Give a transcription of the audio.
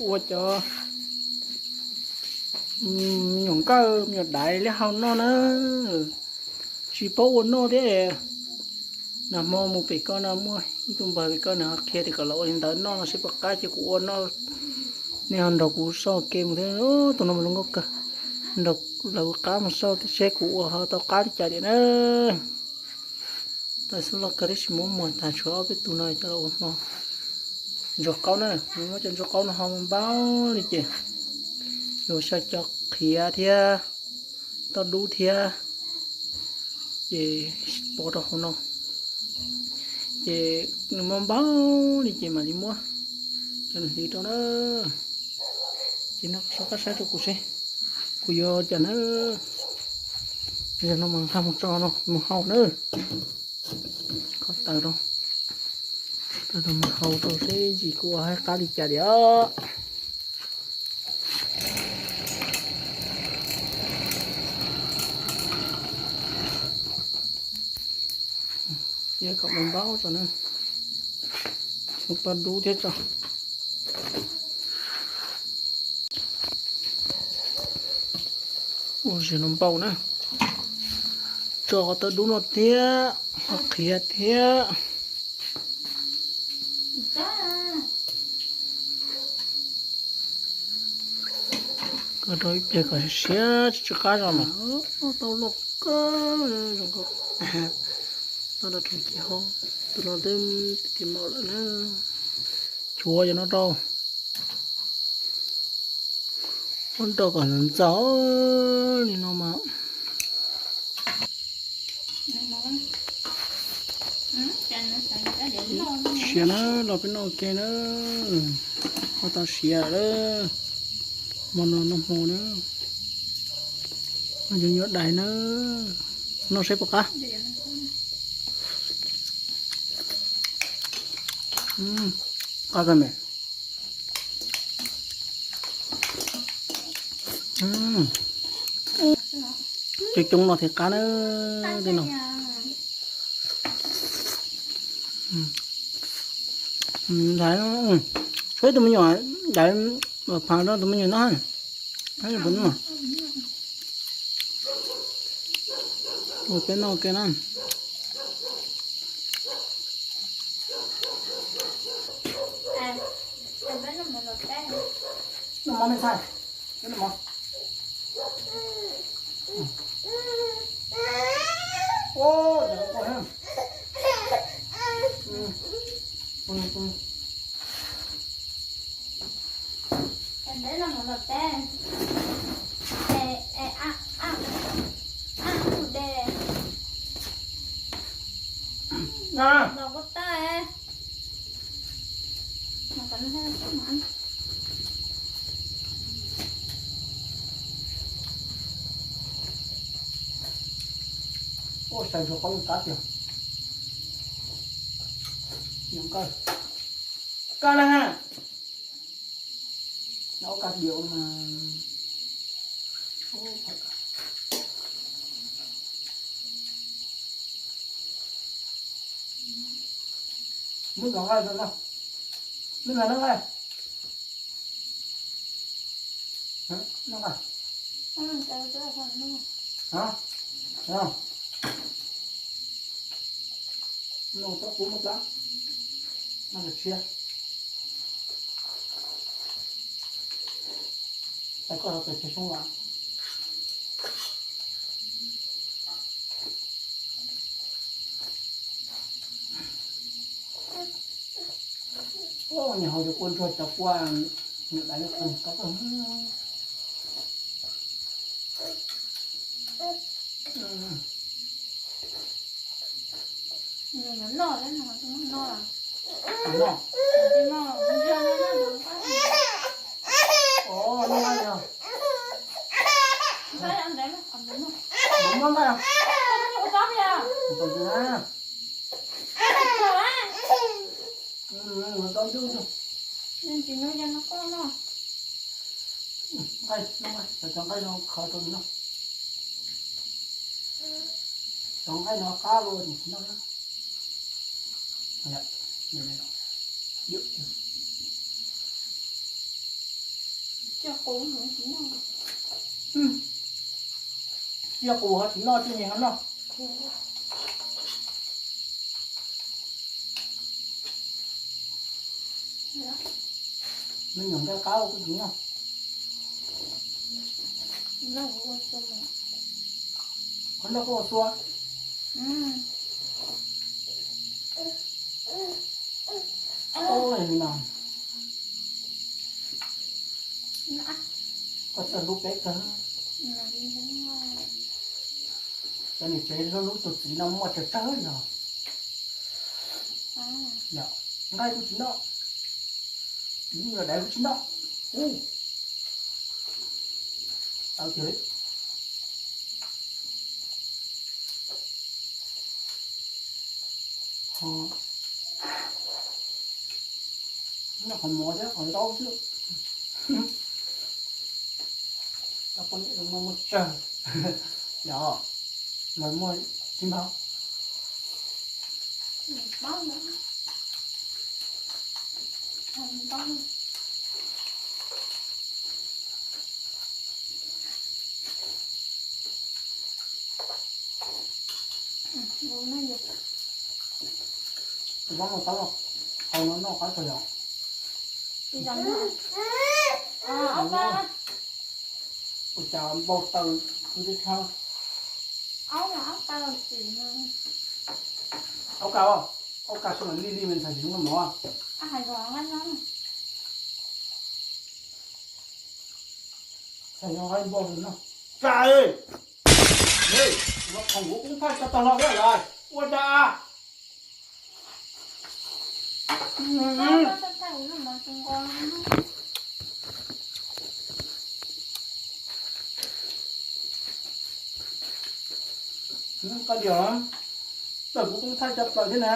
Ua cov me nyuam nkawj me nyuam daiv liab hau noj na, tsis paub ua noj thiab. Nag hmo mus pem koj no muaj ib tug npawg pem koj nws ho qhia tias kom los ua li ntawd noj no seb puas qab ces kuv ua noj. Nej ho nrog kuv soj ke mus thiab, tus no mas zoo nkauj kawg. Nrog lawv qab mus soj seb kuv ua ho tau qab li cas tiam na. Tau xub loj kawg tab sis muab muag tag tshuav ob peb tug no coj los ua hmo ntsuag qaub na. Muab cov ntsuag qaub no ho mus npaub li ces yuav xyaw cov qhiav thiab toj dub thiab, ces pov rau hauv no. Ces nws muab npaub li ces mam li muab cov nws hliv rau na. Ces no soj qab saib rau kuv seb kuv yuav cas na. Yog no mas nqa mus tso no mus hau na. Kho taws rau, taws rau mus hau rau seb zim kuv ua hais qab li cas tiag. Yog kom npaub tso na, toj dub thiab tso. Ua zim no npaum na, tso qhov toj dub no thiab, qhov qhiav thiab. Koj rau ib pliag kom siav tsis tsw qab zog mas tau loj kawg zoo nkauj. Tau rau tsoom ci hau, tus no twb tiv maum lawm na. Chuav cov no rau, muab rau kom ntxaws li no mas. Siav na, los peb noj ke na. Ua tau siav lawm, hmo no noj hmo na, noj cov nyuam dais na, noj seb puas qab. Qab kawg me. Coob coob no thiaj qab na, tej no. Ntxhais, tshuav ib tug me nyuam ntxhais, phav rau tus me nyuam no. Ua peb noj ke na. Noj mov me ntxhais, noj mov. Ua xaws ntsuag qaub qab tiag. Nyuam nkawj, koj na ha. Noj kab diav mas. Muab cov nqaij rau no. Muab nqaij, noj nqaij. Noj nqaij. Noj, noj, noj tshiab. Tais koj los tais tseg soob los. Nyiam haus cov kua ntsuag cov kua nyuam dais li qus kab. Noj, noj, noj. Ov, noj nqaij yog. Noj nqaij yog. Nqaij, noj nqaij, cov nqaij no khaws rau no. Cov nqaij no qab luaj noj na. Yom, yom, yom. Coj qus ho tsis noj. Coj qus ho tsis noj, coj nyem ho noj. Me nyuam nqaij qab kuj tsis noj. Qhov noj kuj ua xua. Ua li no. Koj txawj hlub peb kawg. Cov niam tsev hlub hlub tus txiv no muaj tsawg tsawg yog. Nqaij kuj tsis noj, yog daiv kuj tsis noj. Ub, tau tiag li. Noj qhov mov thiab qhov ntaub xwb. Cov poj niam zoo no muaj tsawg. Yog, lawv muaj tsis npaum. Tus vab no tab los hau no noj qab tag yom. Ua cas npau taws kuv tib thab. Aub kas, aub kas sawv daws li li me ntxhais tsis muaj mov. Txhais yog qaib npau no. Cas, no qhov kuv koob thaij tso tag los thiab lawm, ua cas. Qab diav, tawm kuv koob thaij tso plaws thiab na.